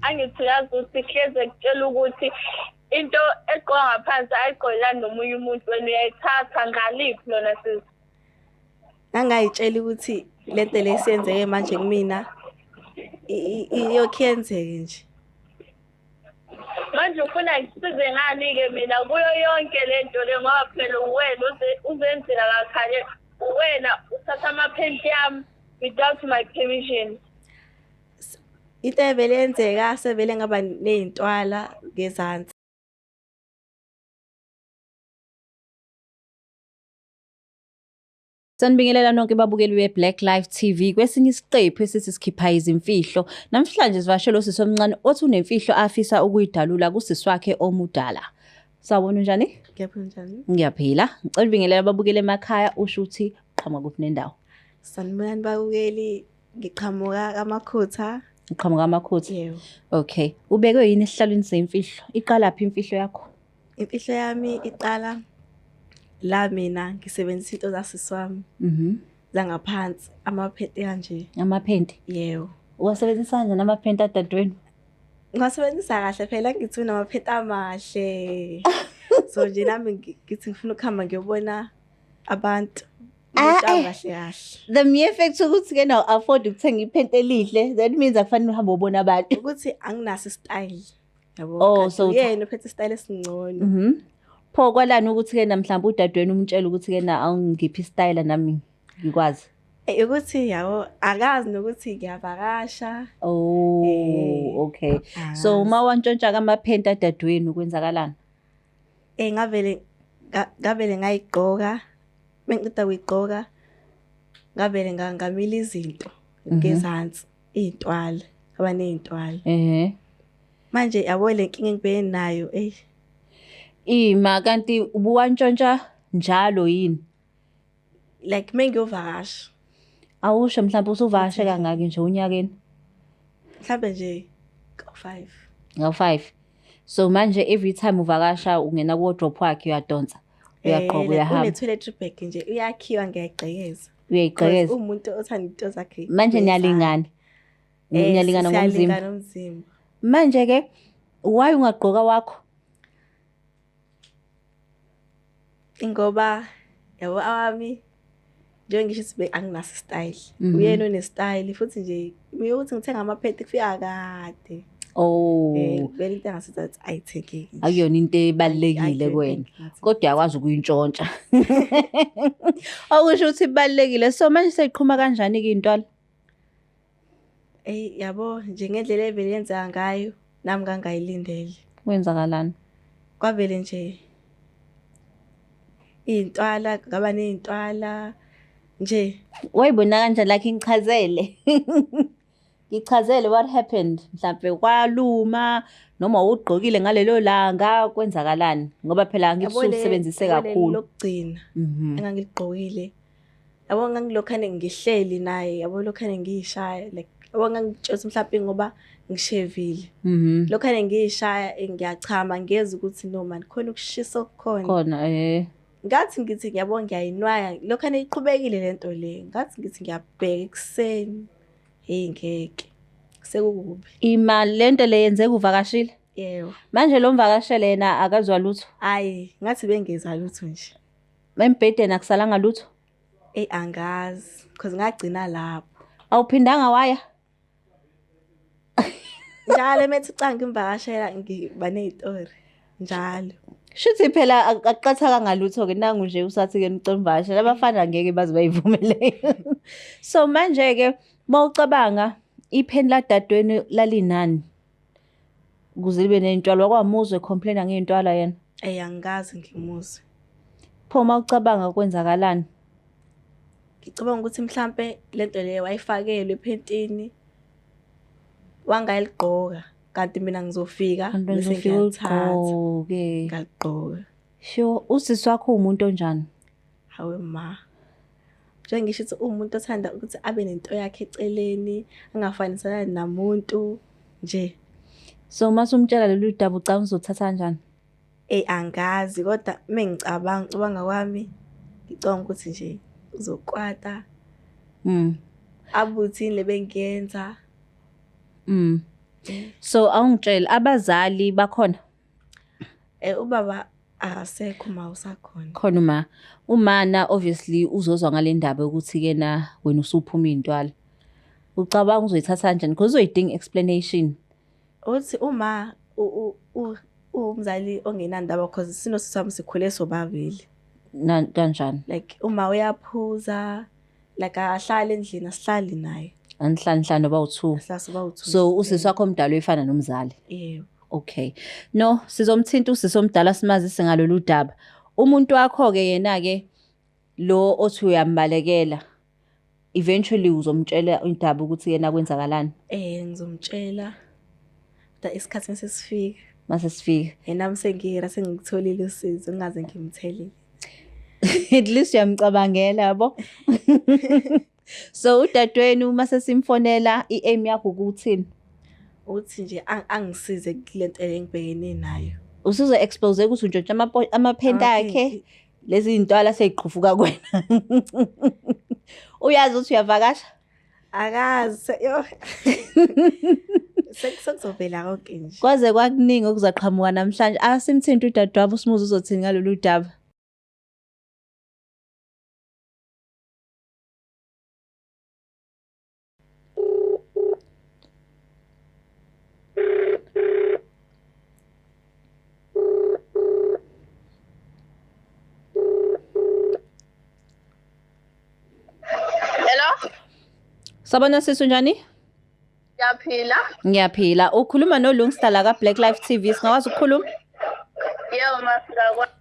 Angithi uyazi ukuthi hleze kutshela ukuthi into egqoka ngaphansi ayigqokelani nomunye umuntu, wena uyayithatha ngaliphi lona sisi? Ngangayitshela ukuthi lento le siyenzeke manje kumina iyokhe yenzeke nje. Manje ufuna ngisize ngani-ke mina kuyo yonke le nto le, ngoba phela uwena uzenzela kakhale, uwena uthatha amaphenti yami without my permission. Into evele yenzeka sevele ngaba ney'ntwala ngezansi. Sanibingelela nonke babukeli be-Black Life TV kwesinye isiqephu esithi sikhipha izimfihlo. Namhlanje sivashele usisi omncane othi unemfihlo afisa ukuyidalula kusisi wakhe omudala. Sawubona, unjani? Ngiyaphila, njani? Ngiyaphila. Ngicela ubingelela ababukeli emakhaya, usho ukuthi uqhamuka kuphi nendawo. Sanibonani babukeli, ngiqhamuka kaMakhutha. Uqhamuka kaMakhutha? Yebo. Okay. Ubekwe yini esihlalweni semfihlo? Iqalaphi imfihlo yakho? Imfihlo yami iqala la mina ngisebenzisa into zasisi wami. Zangaphansi, amaphenti kanje. Amaphenti? Yebo. Uwasebenzisa kanjani amaphenti adadewenu? Ngiwasebenzisa kahle phela, ngithi unamaphenti amahle. So nje nami ngithi ngifuna ukuhamba ngiyobona abantu. Kahle kahle. The mere fact ukuthi ke now afford ukuthenga iphenti elihle, that means akufanele uhambe ubone abantu. Ukuthi anginaso style. Yabo. Oh, so yena uphethe style esingcono. Pho kwalani ukuthi ke namhlanje udadewenu umtshela ukuthi ke na awungiphi style nami ngikwazi? Ukuthi yabo akazi nokuthi ngiyavakasha. Oh, okay. So uma wantshontsha amaphenti adadewenu kwenzakalani? Ngavele ngayigqoka, mengiqeda kuyigqoka ngavele ngamila izinto ngezansi, iy'ntwala, ngaba ney'ntwala. Manje yabo le nkinga engibhekene nayo eyi. Ima kanti ubuwantshontsha njalo yini? Like mengiyovakasha. Awusho mhlawumbe usuvakashe kangaki nje unyakeni? Mhlawumbe nje ka-5. Nga-5. So manje every time uvakasha ungena ku-wardrobe wakhe uyadonsa, uyagqoka, uyahamba. Une-toiletry bag nje uyakhiwa, ngiyayigqekeza. Uyayigqekeza. Umuntu othanda into zakhe. Manje niyalingana. Niyalingana ngomzimba. Siyalingana umzimba. Manje ke why ungagqoka wakho? Ingoba yabo awami njengoba ngisho ukuthi anginaso style. Uyena one style futhi nje mina ukuthi ngithenga amaphenti kufika kade. Oh. Vele into engasithi ayithengeki. Akuyona into ebalekile kuwena. Kodwa uyakwazi ukuyintshontsha. Okusho ukuthi ibalekile. So manje seyiqhuma kanjani ke intwala? Yabo nje ngendlela evele yenzeka ngayo nami ngangayilindele. Kwenzakalani? Kwavele nje iy'ntwala, ngaba ney'ntwala nje. Wayibona kanjani like ngichazele. Ngichazele what happened, mhlambe kwaluma noma ugqokile ngalelo langa kwenzakalani, ngoba phela angithi usebenzise kakhulu. Lokugcina engangiligqokile. Yabo ngangilokhane ngihleli naye, yabo lokhane ngiyishaya like yabo ngangitshela mhlawumbe ngoba ngishevile. Lokhane ngiyishaya ngiyachama, ngiyeza ukuthi no man khona ukushisa okukhona. Khona. Ngathi ngithi ngiyabona ngiyayinwaya, lokhane iqhubekile lento le. Ngathi ngithi ngiyabheka ekuseni. Hey ngeke. Sekukubi. Imali lento le yenzeka uvakashile? Yebo. Manje lo mvakashele yena akazwa lutho? Hayi, ngathi bengezwa lutho nje. Embhedeni akusalanga lutho? Angazi, because ngagcina lapho. Awuphindanga waya? Njalo emethi cha ngimvakashela ngiba nezitori njalo. Shuthi phela akuqathaka ngalutho ke nangu nje usathi ke nicela umvakashela abafana ngeke baze bayivumele. So manje ke mawucabanga ipheni ladadweni lalinani? Ukuze libe nentwala, wakwamuzwe complaina ngentwala yena. Angikaze ngimuzwe. Pho mawucabanga kwenzakalani? Ngicabanga ukuthi mhlambe lento le wayifakelwe ephentini wangayiligqoka, kanti mina ngizofika bese ngiyalithatha. Ngaligqoka. Sure, usisi wakho umuntu onjani? Hawe ma. Njengisho ukuthi umuntu othanda ukuthi abe nento yakhe eceleni, angafanisani namuntu nje. So mase umtshela lolu daba ucabanga uzothatha kanjani? Angazi kodwa mengicabanga, ngicabanga kwami ngicabanga ukuthi nje uzokwata. Abuthi le bengiyenza. So awungitshele, abazali bakhona? Ubaba akasekho, ma usakhona. Khona uma. Umana obviously uzozwa ngale ndaba yokuthi ke na wena usuphuma iy'ntwala. Ucabanga uzoyithatha kanjani? Because uzoyidinga explanation. Uthi uma uwumzali ongenandaba, cause sinosisi wami sikhule sobabili. Kanjani? Like uma uyaphuza, like akahlali endlini, asihlali naye. Anihlali noba u-two. Sihlala soba u-two. So usisi wakho omdala uyefana nomzali. Yebo. Okay. No, sizomthinta usisi omdala simazise ngalolu daba. Umuntu wakho-ke yena-ke lo othi uyambalekela, eventually uzomtshela indaba ukuthi yena kwenzakalani? Ngizomtshela. Kodwa isikhathi sesifika. Mase sifika. Yena nami sengira sengikutholile usizo, ngingaze ngimthelele. At least uyamcabangela, yabo. So udadewenu uma sesimfonela, i-aim yakho ukuthini? Uthi nje angisize kule nto engibhekene nayo. Usuzo expose ukuthi untshontsha amaphenti akhe, lezi zintwala seyiqhufuka kuwena. Uyazi ukuthi uyavakasha? Akazi, yo. Sekuzovela konke nje. Kwaze kwakuningi okuzaqhamuka namhlanje. Asimthinte udadewabo simuze uzothini ngalolu daba. Hello? Sabona sisi, unjani? Ngiyaphila. Ngiyaphila. Ukhuluma noLungsta la ka Black Life TV. Singakwazi ukukhuluma? Yebo, masingakwazi.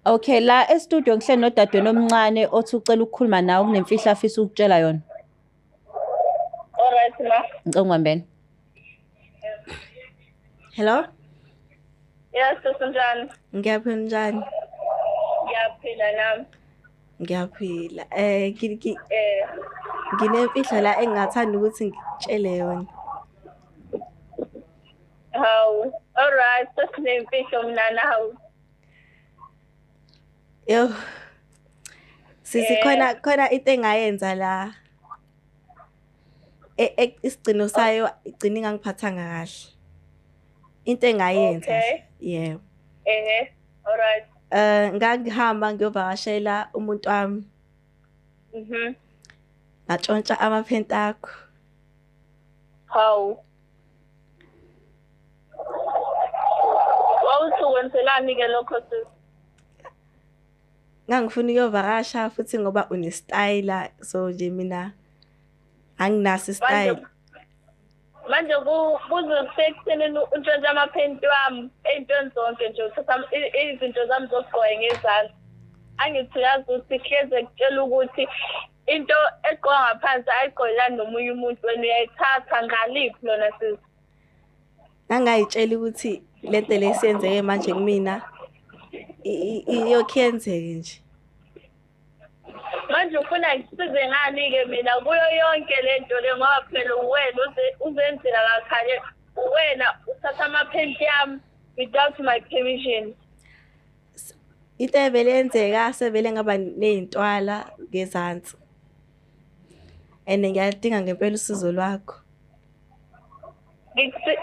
Okay, la e-studio ngihleli nodadewenu omncane othi ucela ukukhuluma nawe, kunemfihlo afisa ukutshela yona. Alright ma. Ngicela ungibambele. Hello? Yes, sisi, unjani? Ngiyaphila, njani? Ngiyaphila nami. Ngiyaphila. Nginemfihlo la engingathanda ukuthi ngikutshele yona. Hawu, alright, sesinemfihlo mina nawe. Yo. Sisi, khona into engayenza la. Isigcino sayo igcina ingangiphathanga kahle. Into engayenza. Okay. Yebo. Alright. Ngangihamba ngiyovakashela umuntu wami. Ngatshontsha amaphenti akho. Hawu. Wawuthi wenzelani ke lokho sisi? Ngangifuna ukuyovakasha futhi ngoba une-style, so nje mina anginaso i-style. Manje kuze kusekuthenini untshontsha amaphenti wami ey'ntweni zonke nje, uthatha izinto zami zokugqoka ngezandla. Angithi uyazi ukuthi hleze kutshela ukuthi into egqokwa ngaphansi ayigqokelani nomunye umuntu, wena uyayithatha ngaliphi lona sisi? Ngangayitshela ukuthi lento le siyenzeke manje kumina iyokhe yenzeke nje. Manje ufuna ngikusize ngani-ke mina kuyo yonke le nto le, ngoba phela uwena uzenzela kakhale, uwena uthatha amaphenti yami without my permission. Into evele yenzeka, sevele ngaba ney'ntwala ngezansi. And ngiyalidinga ngempela usizo lwakho.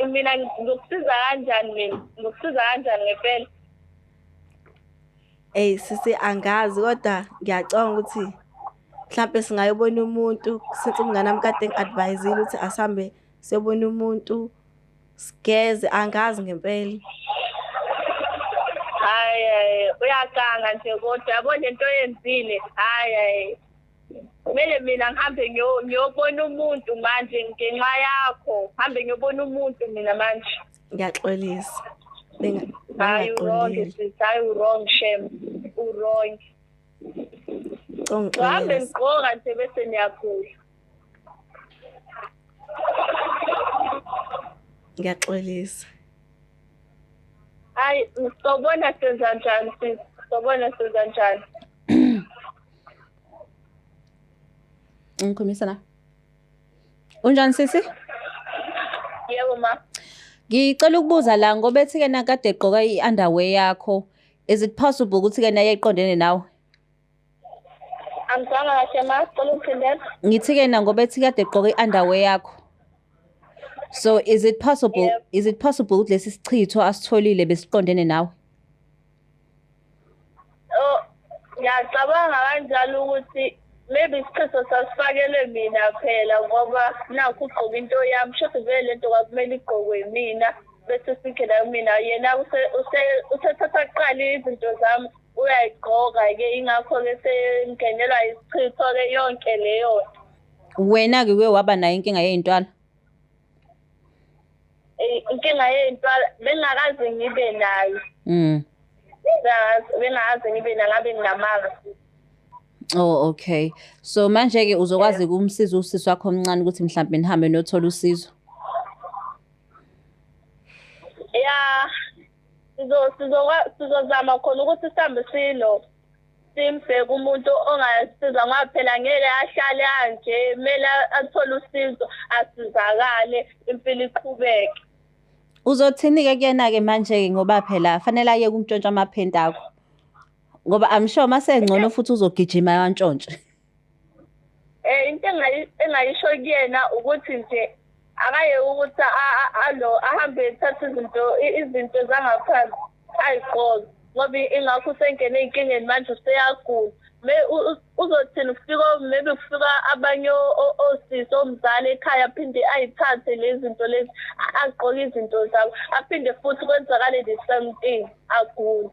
Mina ngikusiza kanjani mina? Ngikusiza kanjani ngempela? Eyi sisi, angazi, kodwa ngiyacabanga ukuthi mhlampe singayobona umuntu, since umngane wami kade ngi-advise-ile ukuthi asihambe siyobona umuntu sigeze, angazi ngempela. Hayi, hayi, uyaganga nje kodwa, yabo lento oyenzile. Hayi, hayi. Kumele mina ngihambe ngiyobona umuntu manje ngenxa yakho. Ngihambe ngiyobona umuntu mina manje. Ngiyaxolisa. Hayi, u-wrong Bengaqondile. sisi, hayi u-wrong shame. U-wrong. Ngicela Ngihambe ungixolele. ngigqoka nje bese niyakhula. Ngiyaxolisa. Hayi, sobona senza njani sisi? Sobona senza njani? Ngikhulumisa la. Unjani sisi? Yebo ma. Ngicela ukubuza la ngoba ethi ke nakade egqoka i-underwear yakho. Is it possible ukuthi ke naye eqondene nawe? Angizwanga kahle ma, cela ukuphindela. Ngithi ke na ngoba ethi kade egqoka i-underwear yakho. So is it possible, Yebo. is it possible ukuthi lesi sichitho asitholile besiqondene nawe? Oh, ngiyacabanga kanjalo ukuthi maybe isichitho sasifakelwe mina phela, ngoba nakhu ugqoka into yami, shuthi vele lento kwakumele igqokwe yimina bese singena kumina. Yena usethatha kuqala izinto zami uyayigqoka-ke, ingakho-ke sengenelwa isichitho-ke yonke leyo nto. Wena-ke uke waba nayo inkinga yey'ntwala? Inkinga yey'ntwala bengingakaze ngibe nayo. Bengingakaze ngibe nayo, ngabe nginamanga. Oh, okay. So manje-ke uzokwazi ukumsiza usisi wakho omncane ukuthi mhlampe nihambe niyothola usizo? Ya, sizozama khona ukuthi sihambe silo simbheke umuntu ongasiza, ngoba phela ngeke ahlale kanje, kumele athole usizo, asizakale, impilo iqhubeke. Uzothini-ke kuyena-ke manje-ke, ngoba phela fanele ayeke ukuntshontsha amaphenti akho? Ngoba I'm sure mase engcono futhi uzogijima yantshontshe. Into engayisho kuyena ukuthi nje akayeke ukuthi alo ahambe ethatha izinto zangaphansi ayigqoke, ngoba ingakho usengene ey'nkingeni manje, useyagula. Uzothini kufika, maybe kufika abanye osisi, omzala ekhaya, aphinde ayithathe lezi zinto lezi, agqoke izinto zabo, aphinde futhi kwenzakale the same thing, agule.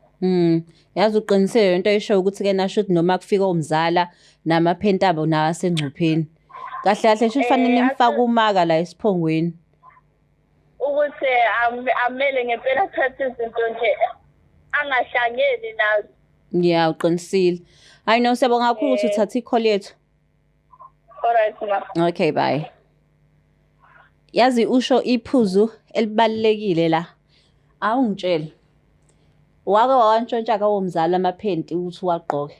Yazi uqinisile lento oyishoyo ukuthi-ke nasho ukuthi noma kufika omzala namaphenti abo nawo asengcupheni. Kahle kahle sho kufanele nimfake umaka la esiphongweni. Ukuthi amele ngempela athathe izinto nje angahlangene nazo. Ya, uqinisile. Hayi no, siyabonga kakhulu ukuthi uthathe i-call yethu. Alright, ma. Okay, bye. Yazi usho iphuzu elibalulekile la. Awungitshele. Wake wawantshontsha kawomzala amaphenti ukuthi uwagqoke?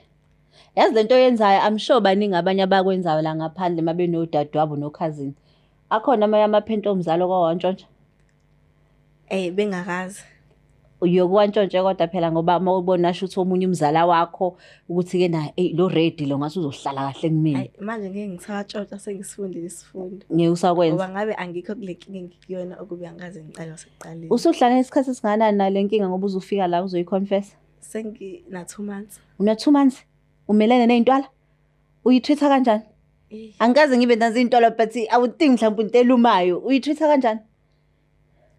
Yazi lento oyenzayo, I'm sure baningi abanye abakwenzayo la ngaphandle uma benodadewabo nokhazini. Akhona amanye amaphenti omzala okwawantshontsha? Bengakazi. Uyokuwantshontshe kodwa phela, ngoba uma ubona shuthi omunye umzala wakho ukuthi-ke na, eyi, lo ready lo, ngathi uzohlala kahle kumina. Ayi, manje ngeke ngisawatshontsha, sengisifundile isifundo. Ngeke usakwenza. Ngoba ngabe angikho kule nkinga engikuyona ukube angikaze ngiqale kwasekuqaleni. Usuhlala isikhathi esingakanani nale nkinga, ngoba uzufika la uzoyi-confess? Sengina 2 months. Una 2 months? Umelene ney'ntwala? Uyi-treat-a kanjani? Angikaze ngibe nazo iy'ntwala, but I would think mhlawumbe into elumayo. Uyi-treat-a kanjani?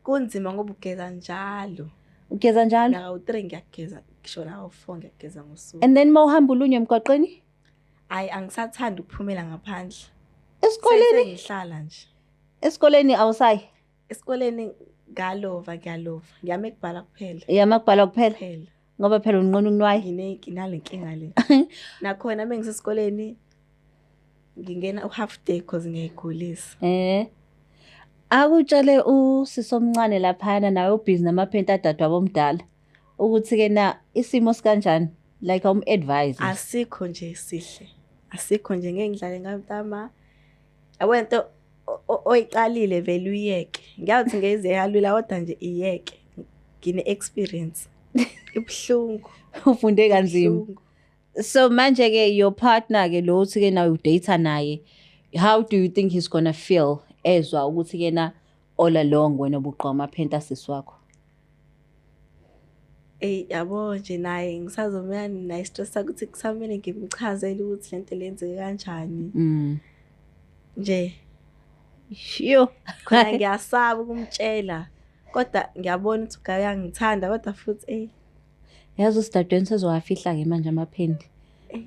Kunzima ngoba ugeza njalo. Ugeza njalo? Nakawu 3 ngiyageza, ngisho nawu 4 ngiyageza ngosuku. And then uma uhamba ulunywe emgwaqeni? Hayi, angisathandi ukuphumela ngaphandle. Esikoleni? Sengihlala nje. Esikoleni awusayi? Esikoleni ngalova, ngiyalova. Ngiyame kubhala kuphela. Iyama kubhala kuphela? Kuphela. Ngoba phela unqona ukunwaya. Nginale nkinga le. Nakhona mengisesikoleni ngingena u-half day because ngiyayigulisa. Akutshele usisi omncane laphana nawe ubhizi namaphenti adadewabo omdala ukuthi-ke na isimo sikanjani, like awum-advise? Asikho nje sihle. Asikho nje, ngeke ngidlale ngayo mntama. Yabo lento oyiqalile vele uyiyeke. Ngiyazi ngeze kalula kodwa nje iyeke. Ngine experience. Ibuhlungu. Ufunde kanzima. Ibuhlungu. So manje-ke your partner-ke lo uthi-ke nawe u-date naye, how do you think he's gonna feel ezwa ukuthi-ke na all along wena ubugqoka amaphenti asisi wakho? Eyi, yabo nje naye ngisazomela naye stress ukuthi kusamele ngimchazele ukuthi lento lenzeke kanjani. Nje. Yo. Khona ngiyasaba ukumtshela. Kodwa ngiyabona ukuthi uGaye uyangithanda kodwa futhi eyi. Yazi usidadweni sezowafihla-ke manje amaphenti.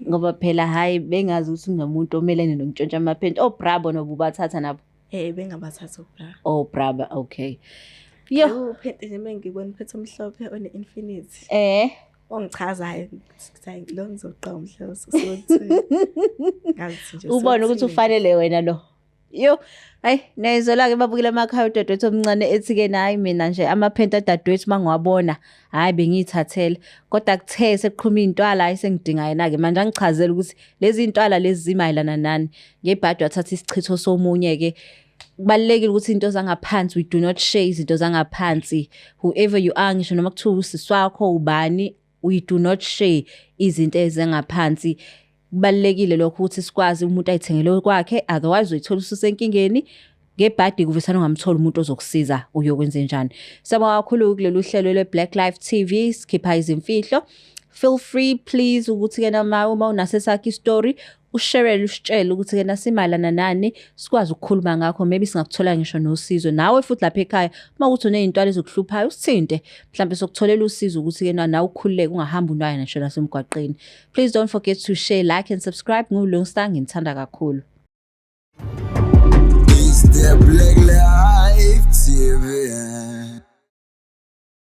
Ngoba phela hhayi, bengazi ukuthi kunomuntu omelene nokuntshontsha amaphenti. O-bra bona ububathatha nabo? Bengabathatha o-bra. Oh, bra, okay. Yo. Uphenti nje mengibona uphethe omhlophe one-infinity. Ongichazayo, ngithi lo ngizogqoka umhlobo sothini. Ngazi nje Ubone ukuthi sothini. Ufanele wena lo. Yo, hayi, niyayizwela-ke babukele emakhaya udadewethu omncane ethi-ke na, hayi, mina nje amaphenti adadewethu mangiwabona, hhayi, bengiyithathela. Kodwa kuthe sekuqhuma iy'ntwala, hhayi, sengidinga yena-ke manje angichazele ukuthi lezi iy'ntwala lezi zimayelana nani. Ngebhadi wathatha isichitho somunye-ke. Kubalulekile ukuthi into zangaphansi, we do not share izinto zangaphansi. Whoever you are, ngisho noma kuthiwa usisi wakho ubani, we do not share izinto ezingaphansi. Kubalulekile lokho ukuthi sikwazi umuntu ayithengele kwakhe, otherwise uyithola ususenkingeni. Ngebhadi kuvesana ungamthola umuntu ozokusiza uyokwenzenjani. Siyabonga kakhulu kulolu hlelo lwe-Black Life TV, sikhipha izimfihlo. Feel free please ukuthi-ke nama uma unaso esakho i-story usherele, usitshele ukuthi-ke nasimayelana nani, sikwazi ukukhuluma ngakho, maybe singakuthola ngisho nosizo. Nawe futhi lapha ekhaya uma kuthi uney'ntwana ezikuhluphayo usithinte, mhlawumbe sokutholela usizo ukuthi-ke nawe ukhululeke ungahambi unwaye ngisho nasemgwaqeni. Please don't forget to share, like and subscribe. NguLungstar, nginithanda kakhulu. It's the Black Life TV.